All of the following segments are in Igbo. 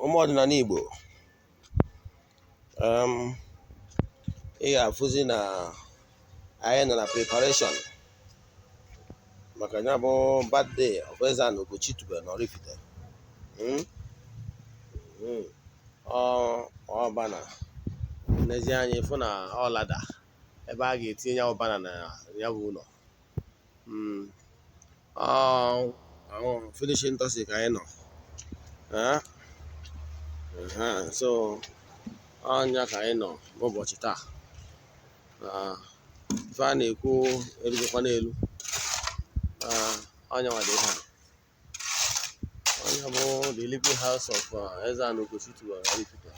Ụmụ ọdịnala Igbo, um, ị ga-afụzi na anyị nọ na preparation maka ya bụ birthday of Eze-Ana Ugochi tubelu na Oraifite. Mm? Mm. Ọ banner n'ezie anyị fụ na ọ ladder ebe a ga-etinye ya bụ banner na ya bụ ụlọ. Ọ finishing touches ka anyị nọ. Eh? So ọnya ka anyị nọ n'ụbọchị taa. Ife a na-ekwu erugokwa n'elu. Ọnya nwa dị ihe a. Ọnya bụ the living house of Eze-Ana Ugochi tubelu na Oraifite.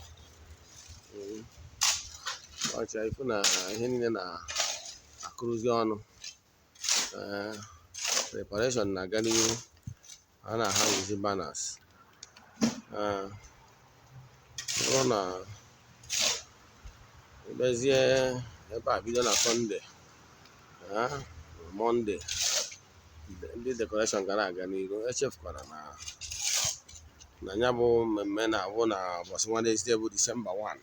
Ọcha ifu na ihe niile na-akụrụzi ọnụ. Preparation na-aga n'ihu. A na-ahazizi banners. Ọ bụrụ na emezie ebe a bido na Sunday, Monday, ndị decoration ga na-aga n'ihu. Echefukwana na ya bụ mmemme na-abụ na ụbọchị Wednesday bụ December 1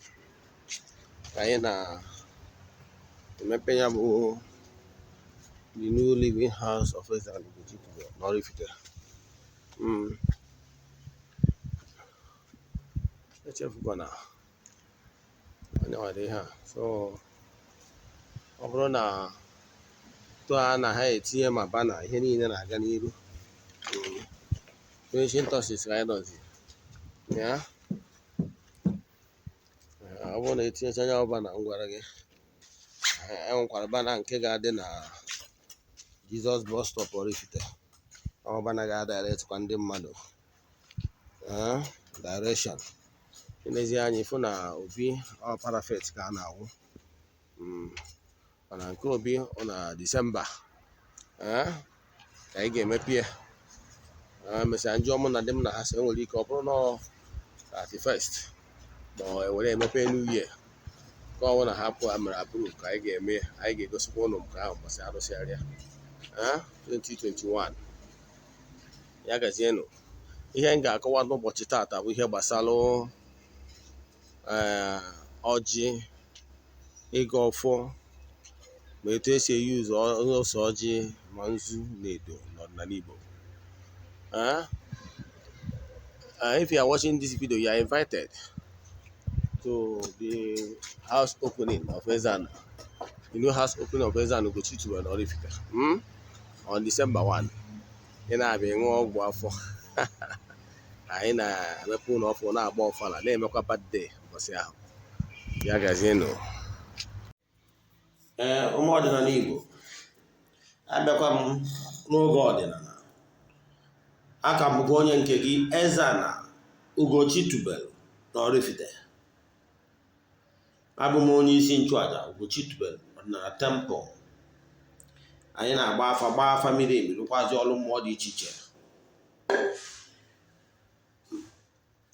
ka anyị na-emepe ya bụ the new living house of Eze-Ana Ugochi tubelu na Oraifite. Echefukwana onye nwere ihe a. So ọ bụrụ na to a na ha etinye ma banner, ihe niile na-aga n'iru. Finishing touches ka anyị nọzi ya. Ọ bụrụ na etinyecha anya bụ banner m gwara gị, e nwekwara banner nke ga-adị na Jesus bus stop Oraifite. Ọ banner ga-adirect kwa ndị mmadụ direction. Ilezi anya ịfụ na obi ọ parapet ka a na-awụ. Mana nke obi ọ na Disemba ka anyị ga-emepe ya. Mesịa njụọ mụ na ndị m na ha sị enwere ike ọ bụrụ na ọ 31st ma ọ ewere emepe New Year, ka ọ bụ na ha pụ mere approve ka anyị ga-eme. Anyị ga-egosikwa ụnụ nke ahụ mbọsị arụsịarịa 2021 ya. Gazienụ. Ihe m ga-akọwa n'ụbọchị taata bụ ihe gbasara ọjị, ịgọ ọfọ, ma etu esi eyuzu ose ọjị ma nzu na edo n'ọdịnala Igbo. If you are watching this video, you are invited to the house opening of Eze-Ana, the new house opening of Eze-Ana Ugochi tubelu na Oraifite, On December 1. Ị na-abịa ịṅụ ọgwụ afọ. Anyị na-emepe ụlọ ọfụ, na-agba ọfala, na-emekwa birthday ụbọchị ahụ. Ya gazienụ. Ee, ụmụ ọdịnala Igbo, abịakwa m n'oge ọdịnala. Aka m bụkwa onye nke gị, Eze-Ana Ugochi tubelu na Oraifite. Abụ m onye isi nchụaja Ugochi tubelu ọdịnala temple. Anyị na-agba afa, gbaa afa miri emi, rụkwazi ọrụ mmụọ dị iche iche.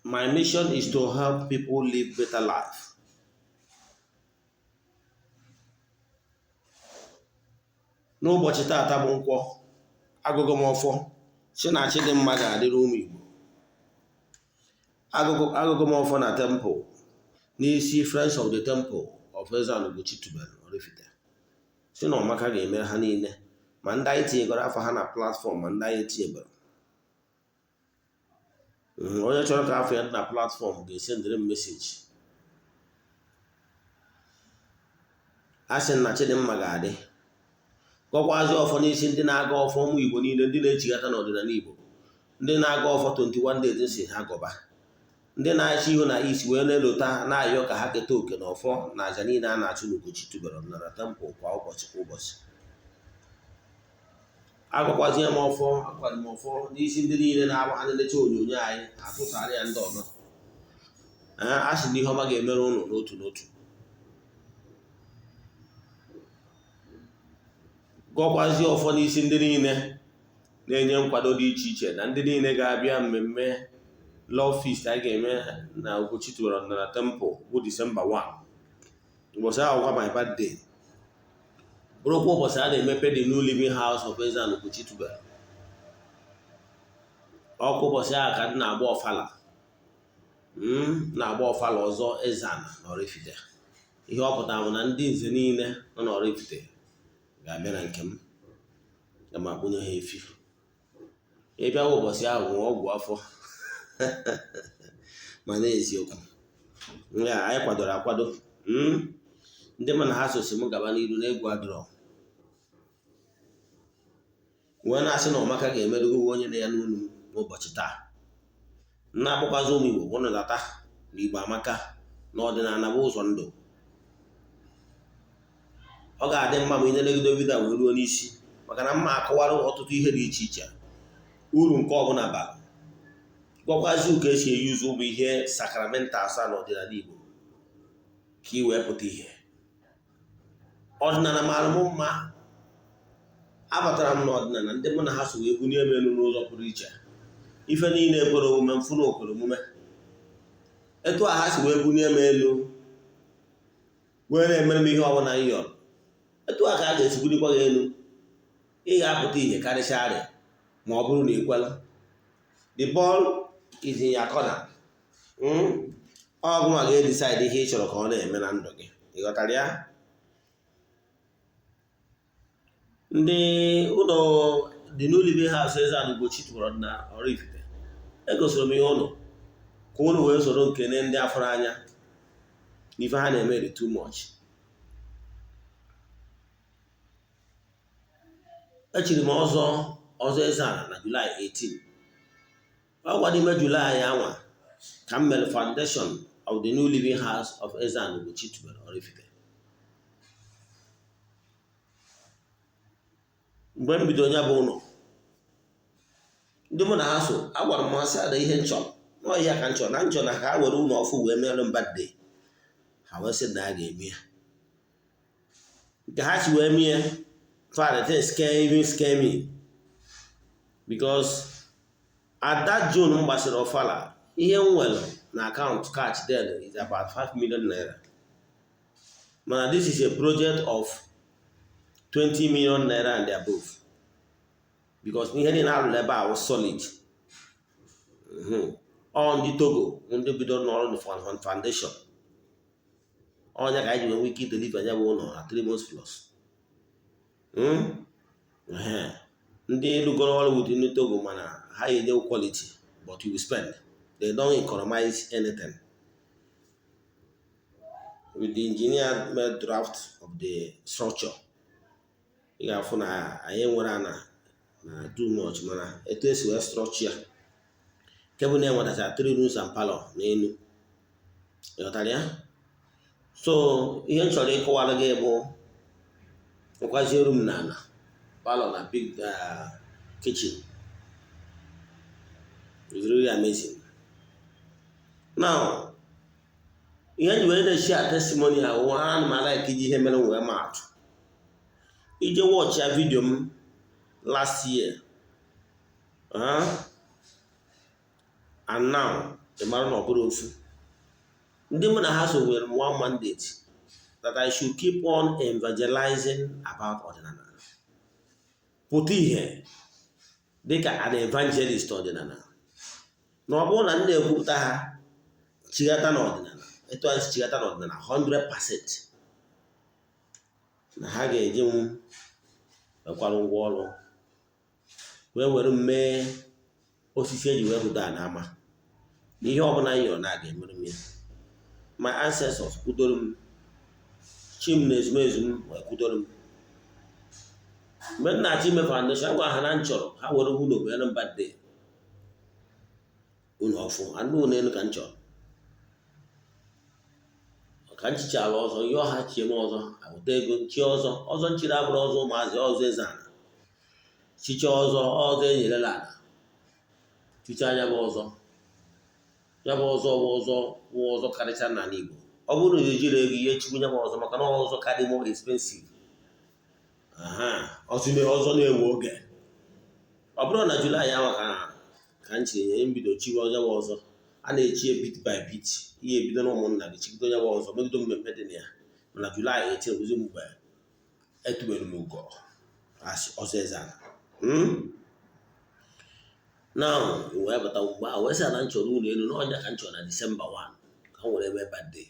My mission is to help people live better life. N'ụbọchị taata bụ nkwọ, agọgo m ọfọ si na chi dị mma ga-adịrị ụmụ Igbo. Agọgo m ọfọ na temple n'isi Friends of the Temple of Eze-Ana Ugochi tubelu Oraifite, si na ọmaka ga-emere ha niile, ma ndị anyị tinyegoro afọ ha na platform, ma ndị anyị etinyebere. Onye chọrọ ka afọ ya dị na platform ga-esendịrị m message. A sị na Chidimma ga-adị. Gọkwazi ọfọ n'isi ndị na-agọ ọfọ, ụmụ Igbo niile, ndị na-echigata n'ọdịnala Igbo, ndị na-agọ ọfọ 21 days si ha gọba, ndị na-achị ihu na isi wee na-elota na-ayọ ka ha keta oke na ọfọ na aja niile a na-achụ n'Ugochi tubelu ọdịnala temple kwa ụbọchị kwa ụbọchị. Agọkwazie m ọfọ, agọkwazị m ọfọ n'isi ndị niile na-agba ha na-elecha onyonyo anyị atụsara ya ndị ọzọ. A sị na ihe ọma ga-emere ụnụ n'otu n'otu. Gọkwazie ọfọ n'isi ndị niile na-enye nkwado dị iche iche na ndị niile ga-abịa mmemme Love Feast a ga-eme na Ugochi tubelu ọdịnala temple bụ Disemba 1. Ụbọchị ahụ kwa my birthday, bụrụkwa ụbọchị a na-emepe the new living house of Eze-Ana Ugochi tubelu. Ọkwa ụbọchị ahụ ka dị na-agba ọfala. Na-agba ọfala ọzọ Eze-Ana na Oraifite. Ihe ọ pụtara bụ na ndị nze niile nọ n'Oraifite ga-abịa na nke m ga ma kpụnye ha efi. Ị bịawa ụbọchị ahụ nwee ọgwụ afọ ma na-eziokwu ya anyị kwadoro akwado. Ndị mana ha sosi m gaba n'iru n'egwu adịrọ wee na-asị na ọmaka ga-emerụgo onye na ya n'unu n'ụbọchị taa. Na-akpọkwazi ụmụ Igbo ụnụ lata na Igbo amaka na ọdịnala bụ ụzọ ndụ. Ọ ga-adị mma ma ị na-elegide vidio wee ruo n'isi, maka na mma akọwara ọtụtụ ihe dị iche iche, uru nke ọbụla bara, gwakwazi ka esi eyuzu ụmụ ihe sakramental asaa n'ọdịnala Igbo ka ị wee pụta ihe. Ọdịnala mara m mma. Abatara m n'ọdịnala, ndị mụ na ha so wee bunie m elu n'ụzọ pụrụ iche. Ife niile ekwere omume, mfụ na okwere omume. Etu a ha si wee bunie m elu wee na-emere m ihe ọbụla m yọrọ, etu a ka a ga-esi bulikwa gị elu. Ị ga-apụta ihe karịsịa arịa ma ọ bụrụ na ị kwela. The ball is in your corner. Ọ gụnwa ga-edecide ihe ị chọrọ ka ọ na-eme na ndụ gị. Ị ghọtara ya? Ndị ụlọ The New Living House Eze-Ana Ugochi tụrụ na Oraifite, egosiri m ihe ụlọ ka ụnụ wee soro nkene ndị afọrọ anya n'ife ha na-eme dị too much. Echiri m ọzọ ọzọ Eze-Ana na July 18. Ọgwa n'ime July anwa ka m mere foundation of the New Living House of Eze-Ana Ugochi tubelu Oraifite. Mgbe m bido ya bụ ụlọ, ndị mụ na ha so agwara m ha sị ada ihe nchọrọ n'ọhịa ka nchọ na nchọ na ka ha were ụlọ ọfụ wee mere m birthday. Ha wee sị na a ga-eme ya. Nke ha si wee mie fa, the thing scare, even scare me, because at that June m gbasịrị ọfala, ihe m nwere na account cash then is about 5 million naira, mana this is a project of 20 million naira and above, because ihe niile arụrụ ebe a wụ solid. Ọ ndị Togo ndị bidoro n'ọrụ foundation ọnya ka anyị ji nwee ike ideliver ya bụ ụlọ na 3 months plus. Ndị rugoro ọrụ with ndị Togo, mana ha enye quality, but you will spend. They don't economize anything. With the engineer made draft of the structure, ị ga-afụ na anyị nwere ana na too much, mana etu esi wee structure ya nke bụ na enwetacha three rooms and parlor n'elu. Ịghọtara ya? So ihe m chọrọ ịkọwara gị bụ nkwazie room na ala, parlor na big kitchen is really amazing. Now, ihe nji wee na-share testimony ahụ, ana m like iji ihe mere wee maa atụ. Ije watch ya video m last year and now, ị mara na ọ bụrụ ofu. Ndị mụ na ha so nwere m one mandate that I should keep on evangelizing about ọdịnala, pụta ihe dịka an evangelist ọdịnala, na ọ bụrụ na m na-ekwupụta ha chighata n'ọdịnala etu anyị si chighata n'ọdịnala 100%, na ha ga-eji m wekwara ngwa ọrụ wee were m mee osisi eji wee hụdo a na ama na ihe ọbụla m yọrọ na a ga-emere m ya. My ancestors kwudoro m, chi m na ezumezu m wee kwudoro m. Mgbe m na-achọ ime foundation, agwa ha na m chọrọ ha were ụlọ mere m birthday, ụlọ ọfụ anụ ụlọ elu ka m chọrọ ka nchicha ala ọzọ yọọ ha chie m ọzọ, awụta ego nchi ọzọ. Ọzọ nchiri abụrụ ọzọ ụmụazị, ọzọ eze ala chicha ọzọ, ọzọ enyerela ala chicha anya bụ ọzọ ya bụ ọzọ bụ ọzọ bụ ọzọ karịcha n'ala Igbo. Ọ bụrụ na ejiri ego ihe chukwu ya bụ ọzọ, maka na ọzọ karị more expensive. Ọzọ na-ewe oge. Ọ bụrụ na July ya maka ka m chiri nye mbido chiwe ọzọ bụ ọzọ a na-echi bit by bit, ihe ebido na ụmụnna gị chigido ya bụ ọzọ megido mmemme dị na ya. Mana July 18 bụzi mgbe etubere m ugo ọzọ eze ala. Now wee bata mgbe ahụ wee sị na m chọrọ ụlọ elu n'ọnya ka m chọrọ na December 1 ka m were eme birthday.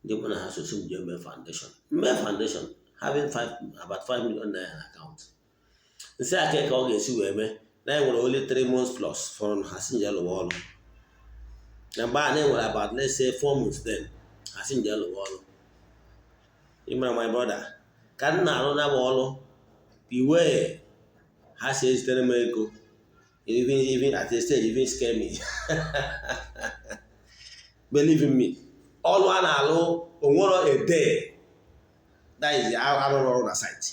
Ndị mụ na ha sosi m jee mee foundation, mee foundation, having five, about ₦5 million account. Nsị aka ka ọ ga-esi wee mee na enwere only 3 months plus fọrọ. Ha si nje lụwa ọrụ na mgbe a na-enwere about, let's say, 4 months then. Ha si nje lụwa ọrụ. Ịmara, my brother, ka m na-arụ na bụ ọrụ, the way ha si ezitere m ego, even at a stage even scare me. Believe in me, ọrụ a na-alụ, onwero a day that is arụrụ ọrụ na site,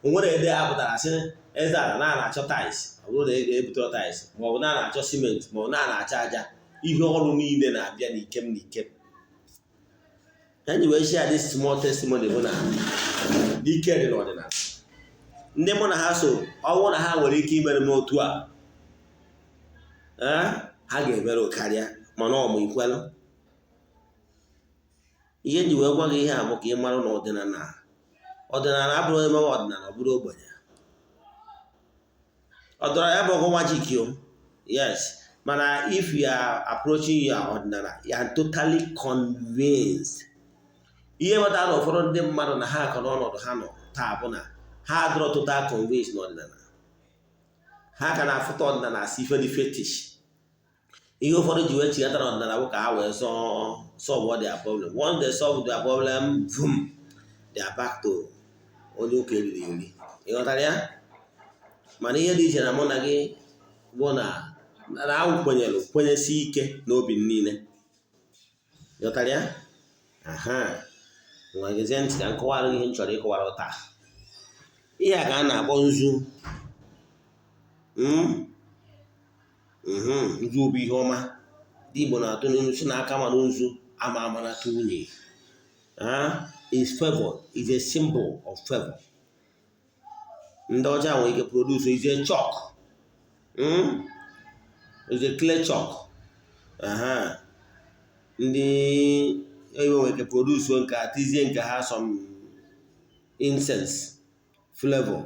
onwere a day a pụtara sị eze ala na na-achọ tiles. Ọ bụrụ na ebutere tiles, maọbụ na na-achọ cement, maọbụ na na-achọ aja, ihe ọrụ niile na-abịa n'ikem n'ikem. Anyị wee share this small testimony bụ na ike dị n'ọdịnala. Ndị mụ na ha so, ọnwụ na ha nwere ike imere m otu a, ha ga-emere karịa. Mana ọmụ ikwelụ ihe nji wee gwa gị ihe a bụ ka ị mara na ọdịnala, ọdịnala abụrụ emewe ọdịnala, ọ bụrụ ogbenye. Ọdịnala ya bụ ọgwụ magic o, yes, mana if you are approaching your ọdịnala, you are totally convinced. Ihe wetara na ụfọdụ ndị mmadụ na ha akọ n'ọnọdụ ha nọ taa bụ na ha adịrọ total convinced n'ọdịnala. Ha ka na-afụta ọdịnala asị ife dị fetish. Ihe ụfọdụ ji wee chighata n'ọdịnala bụ ka ha wee solve their problem. Once they solve their problem, boom, they are back to onye ụka eriri eri. Ịghọtara ya? Mana ihe dị iche na mụ na gị bụ na na ahụ kwenyere, kwenyesi ike n'obi m niile. Ịghọtara ya? Aha, nwa, gezie ntị ka m kọwara gị ihe m chọrọ ịkọwara taa. Ihe a ka a na-akpọ nzu. Nzu bụ ihe ọma. Ndị Igbo na-atụ n'ilu si na aka mara nzu ama amarata nwunye. Is favor, is a symbol of favor. Ndị ọcha nwere ike produce is a chalk. Is a clay chalk. Ndị enwe nwere ike produce nke a, tizie nke ha some incense flavor,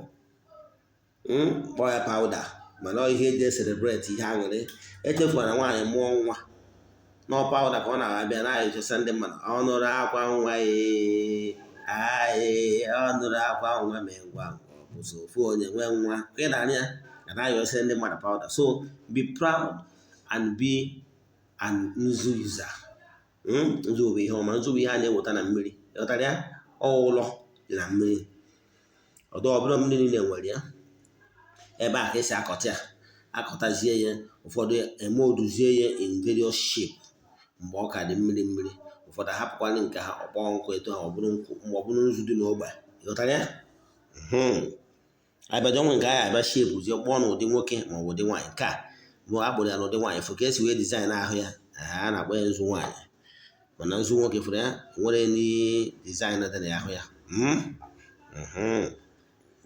kpọọ ya powder. Mana ọ ihe eji celebrate ihe aṅụrị. Echefuru na nwaanyị mụọ nwa n'ọ powder ka ọ na-abịa na-echesa ndị mmadụ. Ọ nụrụ akwa nwa, ee, ọ nụrụ akwa nwa, mee ngwa ngwa, ọ bụ so ofu onye nwee nwa ị na-anya ga na-ayọsị ndị mmadụ powder. So be proud and be an nzu user. Nzu bụ ihe ọma. Nzu bụ ihe a na-eweta na mmiri. Ịghọtara ya? Ọ ụlọ dị na mmiri ọdọ ọbụla, mmiri niile nwere ya. Ebe a ka esi akọta ya, akọtazie ya, ụfọdụ eme oduzie ya in various shape mgbe ọ ka dị mmiri mmiri. Ụfọdụ ahapụkwana nke ha ọkpọ nkụ eto ha, ọ bụrụ nkwụ ma ọ bụrụ nzu dị n'ogbe. Ịghọtara ya? Abịaja onwe nke anyị abịa shape zie, kpọọ n'ụdị nwoke ma ọ bụ ụdị nwaanyị. Nke a bụ akpụrụ ya n'ụdị nwaanyị, fụ ka esi wee design ahụ ya. A na-akpọ ya nzu nwaanyị. Mana nzu nwoke, fụrụ ya, nwere any design dị na ahụ ya.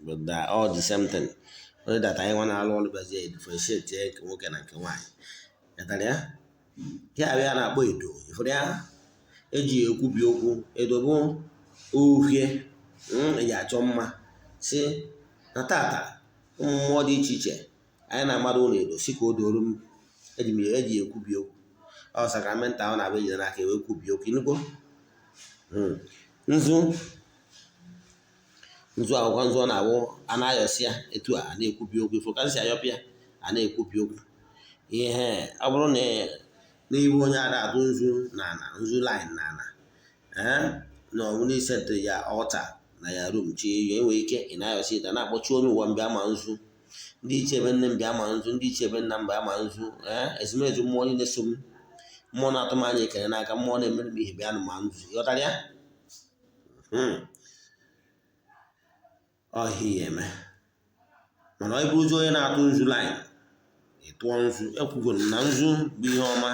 But they are all the same thing, only that anyị nwa na-alụ ọrụ bịazie differentiate nke nwoke na nke nwaanyị. Ghọtara ya? Ya abịa na-akpọ edo, ịfụrụ ya, eji ekwubi okwu. Edo bụ uhie eji achọ mma. Si na tata, ụmụ mmụọ dị iche iche anyị na-amara ụlọ edo si ka o doro m. Eji m eji ekwubi okwu. Ọ sacrament ahụ na-abịa ejide n'aka ewe kwubi okwu. Ịnụgo nzu? Nzu akwụkwọ nzu, ọ na-awụ a na-ayọsị ya etu a, na-ekwubi okwu. Ifo ka si ayọpịa, a na-ekwubi okwu. Ihe ọ bụrụ na n'iwu onye a na-atụ nzu na ana, nzu line na ana, na ọ bụrụ isetịrị ya altar na ya room chi ya, enwere ike ị na-ayọsị ite, na-akpọchi onye ụwa mbịa ma nzu, ndị iche ebe nne m bịa ma nzu, ndị iche ebe nna m bịa ma nzu, ee, ezumezu mmụọ niile so m, mmụọ na-atụ m anya ekele n'aka, mmụọ na-emere m ihe, bịa ma nzu. Ịghọtara ya? Ọhịa ya eme. Mana ọ bụrụzi onye na-atụ nzu line, ịtụọ nzu. Ekwugoro m na nzu bụ ihe ọma.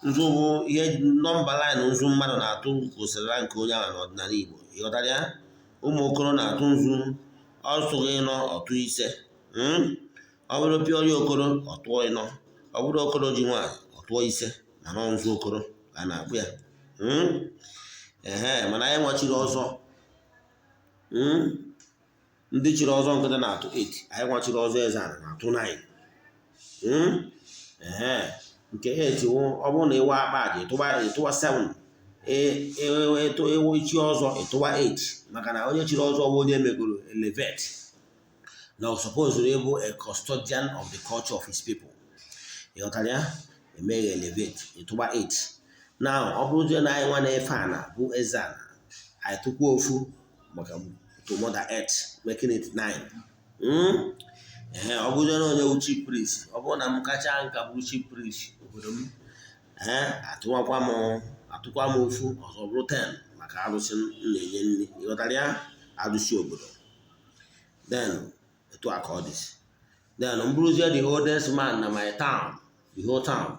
Nzu bụ ihe number line nzu mmadụ na-atụ kwụsịrịla nke onye ahụ n'ọdịnala Igbo. Ịghọtara ya? Ụmụ okoro na-atụ nzu, ọ tụghị ịnọ, ọtụ 5. Ọ bụrụ pịọrị okoro, ọ tụọ 4. Ọ bụrụ okoro ji nwaanyị, ọ tụọ 5. Mana ọ nzu okoro ka a na-akpụ ya. Ehe, mana anyị nwachiri ọzọ. Ndị chiri ọzọ nkịtị na-atụ 8. Anyị nwachiri ọzọ eze ala na-atụ 9. Ee, nke 8 wụ ọ bụrụ na ịwa akpa aja, ịtụwa 7. Ewu ichi ọzọ, ịtụwa 8, maka na onye chiri ọzọ bụ onye megoro elevate na ọ suppose ịbụ a custodian of the culture of his people. Ịghọtara ya? Emeghị elevate, ịtụba 8. Now, ọ bụrụzie na anyị nwa na-efe ana bụ eze ana, anyị tụkwa ofu maka to Mother Earth, making it 9. Ee, ọ bụrụzie na onye wu chief priest, ọ bụrụ na m kacha nka bụrụ chief priest obodo m, ee, atụwakwa m, atụkwa m ofu ọzọ, bụrụ 10, maka arụsị m na-enye nri. Ịghọtara ya? Arụsị obodo. Then etu a ka ọ dị. Then m bụrụzie the oldest man na my town, the whole town,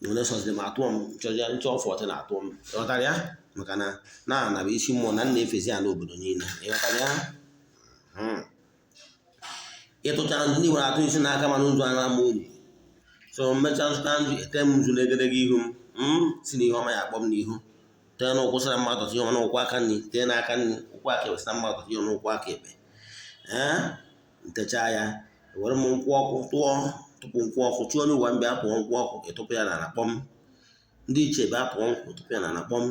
onye sọziri m, atụọ m nchọja nchọ 14, atụọ m. Ịghọtara ya? Maka na na ana bụ isi mmụọ na nna efezi ala obodo niile. Ịghọtara ya? Ịtụcha nzu, ndị nwere atụ isi n'aka, mana nzu a na-ama unyi. So mmecha nzụta nzu, ete m nzu n'egedege ihu m, si na ihe ọma ya akpọ m n'ihu. Tee n'ụkwụ sara mmadụ ihe ọma n'ụkwụ aka nri, tee n'aka nri, ụkwụ aka ekpe sara mmadụ ihe n'ụkwụ aka ekpe. Ee, ntecha ya, were m nkwụ ọkụ tụọ, tụpụ nkwụ ọkụ, chụọ onye ụwa m bịa tụọ nkwụ ọkụ, ịtụpụ ya n'ala kpọm. Ndị ichie bịa tụọ nkwụ, tụpụ ya n'ala kpọm.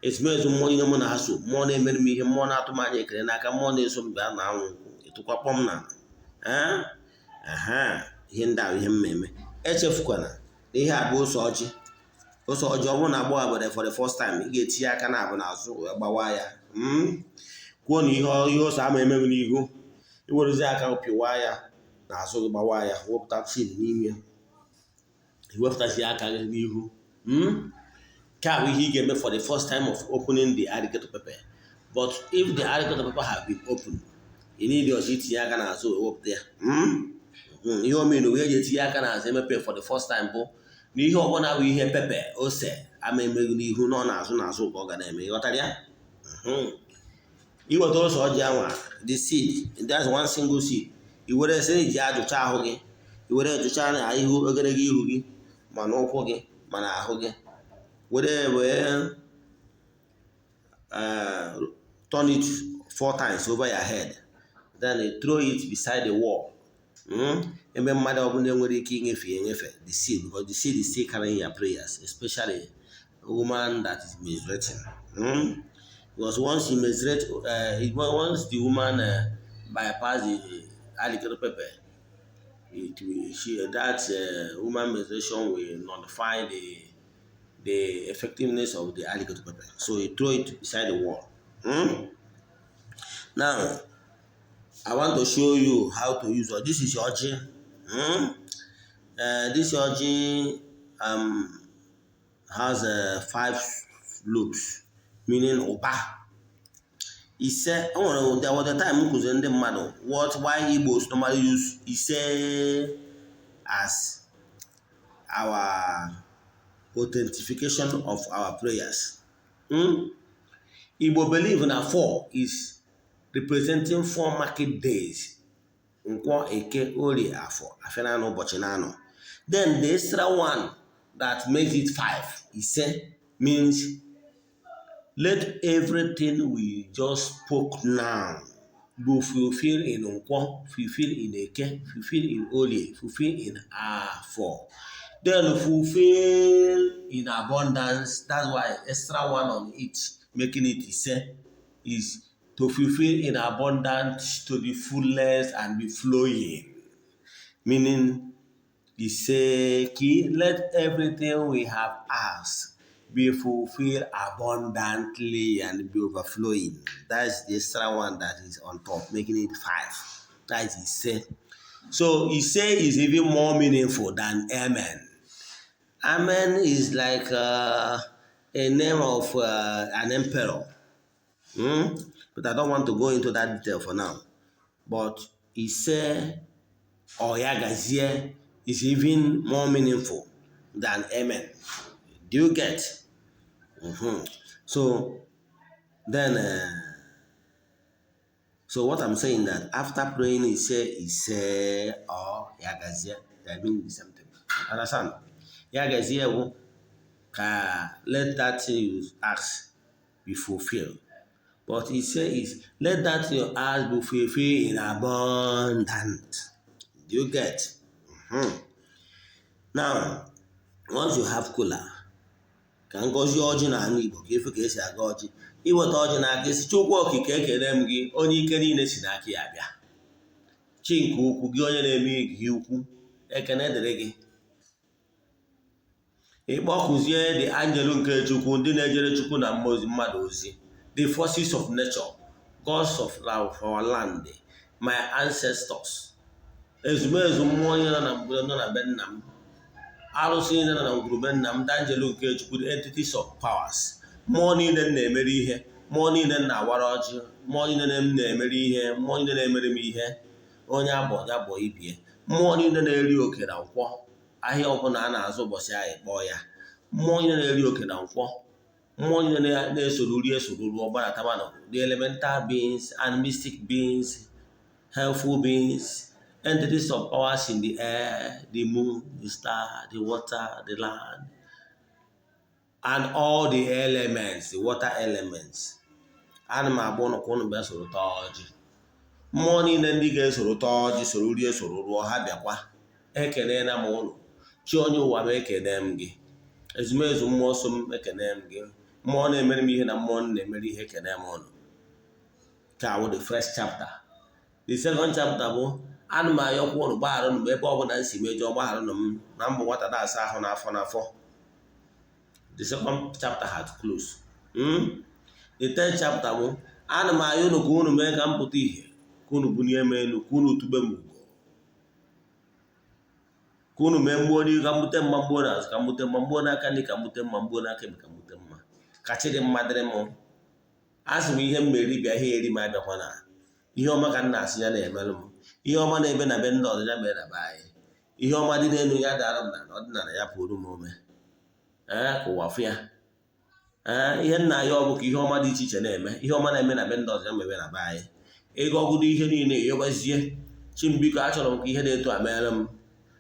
Ezumezu mmụọ niile mụ na ha so, mmụọ na-emere m ihe, mmụọ na-atụ m anya ekele n'aka, mmụọ na-eso m bịa na anwụ nkwụ, ịtụkwa kpọm n'ala. Ee, ihe ndị ahụ ihe m eme. Echefukwana na ihe a bụ ose ọjị. Ose ọjị, ọ bụrụ na agbọghọ for the first time, ị ga-etinye aka na abụ n'azụ wee gbawa ya, kwuo na ihe ose ama eme m n'ihu. Iwerezi aka pịwa ya n'azụ gị, gbawa ya, wepụta seed n'ime, iwepụtazi aka gị n'ihu. Nke a bụ ihe ị ga-eme for the first time of opening the alligator pepper. But if the alligator pepper have been opened, ị need ọzọ itinye aka n'azụ wee wepụta ya. Ihe o mere wee eji etinye aka n'azụ emepe for the first time bụ na ihe ọbụla bụ ihe pepper ose ama emeghị n'ihu, nọ n'azụ n'azụ ka ọ ga na-eme. Ịghọtara ya? Iweta ose ọjị anwa, the seed, that's one single seed, i were ese iji ajụcha ahụ gị, i were jụcha na ihu, ogologo ihu gị, ma n'ụkwụ gị, ma na ahụ gị, were wee turn it four times over your head, then you throw it beside the wall, ebe mmadụ ọbụla enwere ike ịnyefe enyefe the seed, because the seed is still carrying your prayers, especially a woman that is menstruating, Because once you menstruate, once the woman bypass the alligator pepper, it will, she, that woman menstruation will nullify the effectiveness of the alligator pepper. So you throw it beside the wall. Now, I want to show you how to use this is ọjị. This ọjị has five lobes, meaning ụba ise. O nwere, there was a time m kụziri ndị mmadụ what, why Igbos normally use ise as our authentication of our prayers. Igbo believe na four is representing four market days: Nkwọ, Eke, Orie, Afọ, afịa na ụbọchị na-anọ. Then the extra one that makes it five, ise, means let everything we just spoke now be fulfilled in Nkwọ, fulfill in Eke, fulfill in Orie, fulfill in Afọ, then fulfill in abundance. That's why extra one on it, making it ise, is to fulfill in abundance to the fullest and be flowing, meaning ise ki, let everything we have asked be fulfilled abundantly and be overflowing. That's the extra one that is on top, making it five. That is ise. So ise is even more meaningful than amen. Amen is like a name of an emperor. But I don't want to go into that detail for now. But ise or Yagazie is even more meaningful than amen. Do you get? So then, so what I'm saying, that after praying ise, ise or Yagazie, they mean the same thing. Understand? Yagazie bụ ka let that thing you ask be fulfilled. But ise is let that thing you ask be fulfilled in abundant. Do you get? Now, once you have kola, ka ngọzi ọjị n'ala Igbo, ka efe ka esi aga ọjị. Iweta ọjị n'aka, isi, "Chukwu Okike, ekele m gị, onye ike niile si n'aka ya bịa, chi nke ukwu, gị onye na-eme ihe ukwu, ekene dịrị gị." Ịkpọkụzie the angel nke Chukwu, ndị na-ejere Chukwu na mmụọ mmadụ ozi, the forces of nature, gods of our land, my ancestors, ezumezu mmụọ niile nọ na mgbe nọ na be nna m, arụsị niile nọ na ngwurube nna m, ndị angel nke Chukwu, the entities of powers, mmụọ niile m na-emere ihe, mmụọ niile m na-awara ọjị, mmụọ niile m na-emere ihe, mmụọ niile na-emere m ihe, onye agbọ ya gbọ ibie, mmụọ niile na-eri oke na nkwọ, ahịa ọbụla a na-azụ ụbọchị ahụ kpọọ ya, mmụọ niile na-eri oke na nkwọ, mmụọ niile na-esoro rie, esoro ruo gbadatamanụ, the elemental beings and mystic beings, helpful beings, entities of powers in the air, the moon, the star, the water, the land and all the elements, the water elements, ana m agba ụnụ ka ụnụ bịa soro taa ọjị. Mmụọ niile ndị ga-esoro taa ọjị, soro rie, soro rụọ, ha bịakwa. Ekene na m ụnụ. Chi onye ụwa m, ekene m gị. Ezumezu mmụọ so m, ekene m gị. Mmụọ na-emere m ihe na mmụọ na-emere ihe, ekene m ụnụ. Ka awụ the first chapter. The second chapter bụ, ana m ayọkwa ụnụ gbagharụ m ebe ọ bụla m si mejọọ, gbagharụ m na mbụ nwata na-asa ahụ n'afọ n'afọ. The second chapter had closed. The third chapter bụ, ana m ayọ unu ka unu mee ka m pụta ìhè, ka unu bunie m elu, ka unu tube m ugo, ka unu mee mgbuo n'ihu, ka m bute mma, mgbuo n'azụ, ka m bute mma, mgbuo n'aka nri, ka m bute mma, mgbuo n'aka ekpe, ka m bute mma, ka chi dị mma dịrị m. Asị m, ihe m meri bịa, ihe eri m abịakwa na ihe ọma ka m na-asị ya na-emelụ m. Ihe ọma na-ebe na be ndị ọzọ, ya mere na be anyị. Ihe ọma dị n'elu ya dara m na ọdịnala ya pụrụ m ome. Ee, ka ụwa fụ ya. Ee, ihe nna ya ọ bụ ka ihe ọma dị iche iche na-eme, ihe ọma na-eme na be ndị ọzọ, ya mebe na be anyị. Ịga ọgụdụ ihe niile, ịyọbazie chi m, biko, achọrọ m ka ihe na-eto a meere m,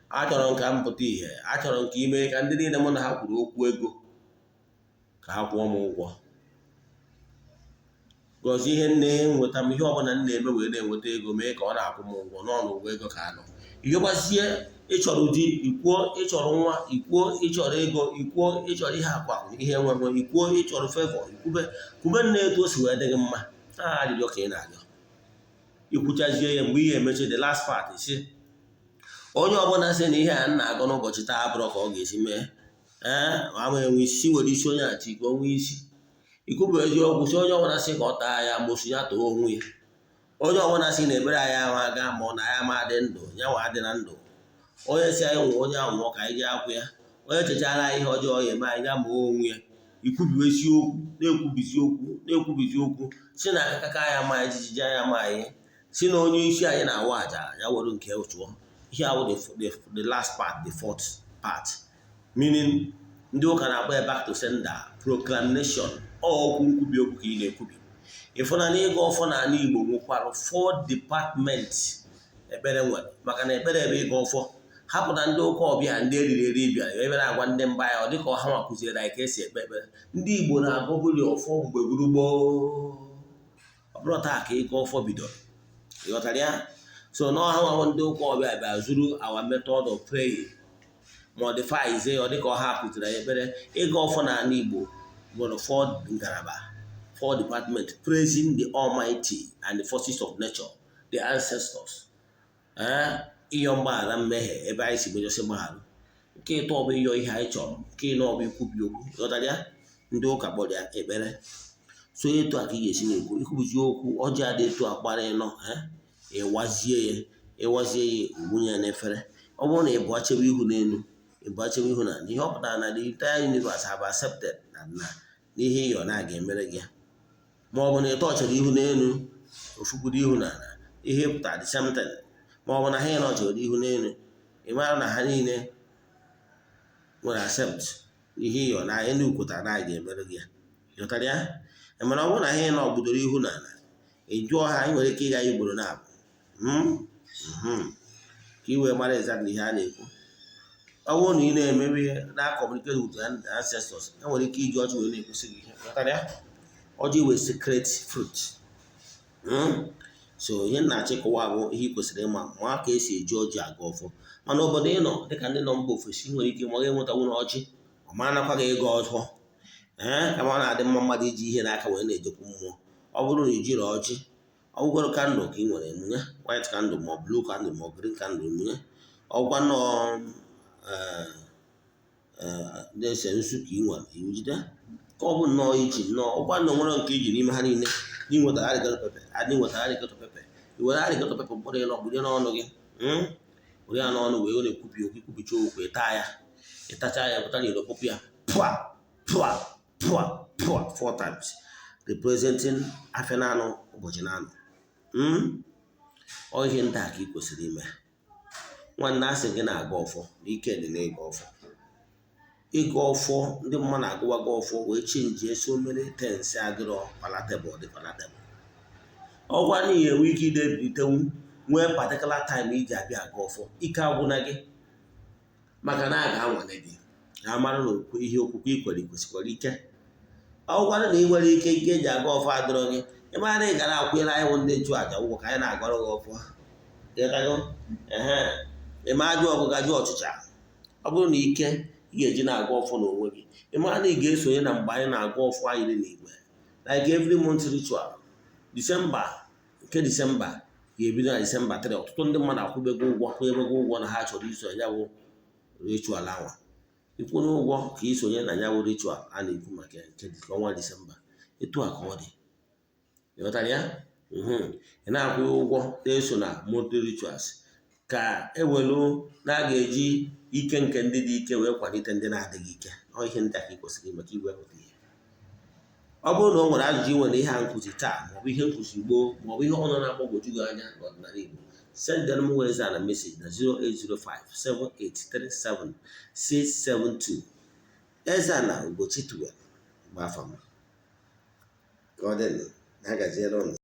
achọrọ m ka m pụta ìhè, achọrọ m ka ime ka ndị niile mụ na ha kwuru okwu ego ka ha kwụọ m ụgwọ, gọzie ihe nne nweta m, ihe ọbụla m na-eme wee na-enweta ego, mee ka ọ na-akwụ m ụgwọ n'ọnụ ụgwọ ego ka anọ. Ịyọgbazie, ịchọrọ di, ikwuo, ịchọrọ nwa, ikwuo, ịchọrọ ego, ikwuo, ịchọrọ ihe akwa ihe enwe, ikwuo, ịchọrọ favour, ikwube kwube nna etu o si wee dị gị mma. Arịrịọ ka ị na-arịọ. Ikwuchazie ya, mgbe ihe emechi, the last part, si onye ọbụla sị na ihe a m na-agụ n'ụbọchị taa abụrọ ka ọ ga-esi mee, ee, ama enwe isi, were isi onye achị ka o nwee isi. Ikwubụ eziokwu, si onye ọbụla sị ka ọ taa ya mosu, ya too onwe ya. Onye ọbụla sị na ekpere anyị ahụ aga, ma ọ na ya ma adị ndụ, ya nwa adị na ndụ. Onye si anyị nwụọ, onye ahụ nwụọ ka anyị jee akwụ ya. Onye chechara anyị ihe ọjọọ ya eme anyị, ya ma onwe ya. Ikwubiwesi okwu, na-ekwubizi okwu, na-ekwubizi okwu, si na akakaka ya ma anyị, jijiji anya ma anyị, si na onye isi anyị na-awa aja, ya were nke chụọ. Ihe ahụ the last part, the fourth part, meaning ndị ụka na-akpọ ya back to sender proclamation. Okwu nkwubi okwu ka ị na-ekwubi. Ịfụna na ịga ọfọ n'ala Igbo nwekwara four department ekpere nwere, maka na ekpere ebe ịga ọfọ hapụ na ndị ụka ọbịa, ndị eriri eri bịara ebe na-agwa ndị mba ya, ọ dịka ọha nwa kụziere anyị ka esi ekpe ekpere. Ndị Igbo na-agọbuli ọfọ mgbe gburu gboo, ọ bụrụ taa ka ịga ọfọ bidoro. Ịghọtara ya? So n'ọha nwa ndị ụka ọbịa bịa zuru our method of praying, modify ọ dịka ọha kụziri anyị ekpere. Ịga ọfọ n'ala Igbo nwere four ngalaba, four department: praising the Almighty and the forces of nature, the ancestors, ee, ịyọ mgbaghara mmehie ebe anyị si gbejọsị mgbaghara, nke ịtọ ọ bụ ịyọ ihe anyị chọrọ, nke ịnọ ọ bụ ikwubi okwu. Ghọtara ya? Ndị ụka kpọrọ ya ekpere. So etu a ka ị ga-esi na-ekwu, ikwubizi okwu ọjọọ adị etu a gbara ịnọ, ịwazie ya, ịwazie ya, owunye ya n'efere. Ọ bụrụ na ị bụ achebe ihu n'elu, ị bụ achebe ihu na ihe ọ pụtara na the entire universe have accepted na n'ihe ịyọ na aga emere gị ya. Ma ọ bụ na ịtọ chere ihu n'elu, ofukwuru ihu n'ala, ihe pụtara the same thing. Ma ọ bụ na ha ịnọ chere ihu n'elu, ị mara na ha niile nwere accept ihe ịyọ na anyị ndị kwetara na anyị ga-emere gị ya. Ghọtara ya? Mana ọ bụrụ na ha ịnọ gbudoro ihu n'ala, ị jụọ ha, ị nwere ike ịga ya ugboro na-abụ ka ị wee mara exactly ihe a na-ekwu. Ọ bụrụ na ị na-emewe na communicate with your ancestors, e nwere ike iji ọjị wee na-ekwesị gị ihe. Ghọtara ya? Ọjị wee sacred fruit. So ihe m na-achịkọwa bụ ihe ị kwesịrị ịma ma ka esi eji ọjị aga ọfọ. Mana obodo ị nọ, dịka ndị nọ mba ofesi, nwere ike ma ọ ga-enwetanwu ọjị, ọ ma anakwa gị ego ọzọ. Ee, kama ọ na-adị mma mmadụ iji ihe n'aka wee na-ejekwu mmụọ. Ọ bụrụ na ijiri ọjị, ọ bụgoro candle ka ị nwere, emunye white candle, ma ọ blue candle, ma ọ green candle, emunye. Ọgwa nọọ na-ese nsu ka ị nwere iwujide, ka ọ bụ nnọọ iji nnọọ ọgwa na onwere nke iji n'ime ha niile. Ị nwetara alligator pepper, adị nwetara alligator pepper, i were alligator pepper mkpụrụ ịnọ kpunye n'ọnụ gị, were ya n'ọnụ wee na-ekwubi okwu. Ikwubicha okwu, ịta ya, ịtacha ya, pụta n'iro, kpụpụ ya, pụa pụa pụa pụa four times, representing afịa na-anọ, ụbọchị na-anọ. Ọ ihe ndị a ka ị kwesịrị ime. Nwanne, asị gị na-aga ọfọ na ike dị n'ịga ọfọ. Ịga ọfọ, ndị mmadụ na-agụwaga ọfọ wee change so many things adịrọ palatable, dị palatable. Ọgwa na ihe enwe ike idebilitenwu nwee particular time iji abịa aga ọfọ, ike agwụna gị, maka na a ga-anwale gị ka a mara na ihe okwukwe i kwere kwesịkwara ike. Ọ gwara na ị nwere ike, ike eji aga ọfọ adịrọ gị, ị mara na ị gara akwụnyere anyị wụ ndị nchụ àjà ụgwọ ka anyị na-agọrọ gị ọfọ. Ịghọtago? Ehe, ị ma ajụ ọgụga jụ ọchịcha. Ọ bụrụ na ike ị ga-eji na-agụ ọfọ n'onwe gị, ị mara na ị ga-esonye na mgbe anyị na-agụ ọfọ anyị n'igwe, like every month ritual. Disemba, nke Disemba ga-ebido na Disemba 3. Ọtụtụ ndị mmadụ akwụbego ụgwọ, akwụnyebego ụgwọ na ha chọrọ iso ya bụ ritual ahụ. Ịkwụnye ụgwọ ka isonye na ya bụ ritual a na-ekwu maka nke ọnwa Disemba. Etu a ka ọ dị, ịghọtara ya? Ị na-akwụ ụgwọ na-eso na monthly rituals, ka ewelu na a ga-eji ike nke ndị dị ike wee kwalite ndị na-adịghị ike. Ọ ihe ndị a ka ị kwesịrị ime ka i wepụta ihe. Ọ bụrụ na o nwere ajụjụ ị nwere, ihe a nkụzi taa, maọbụ ihe nkụzi gboo, maọbụ ihe ọnụ na-agbagwoju gị anya n'ọdịnala Igbo, send them Eze-Ana message na 08057837672. Eze-Ana Ugochi Tubelu bụ afa m. Ka ọ dị, ha gaziere ụnụ.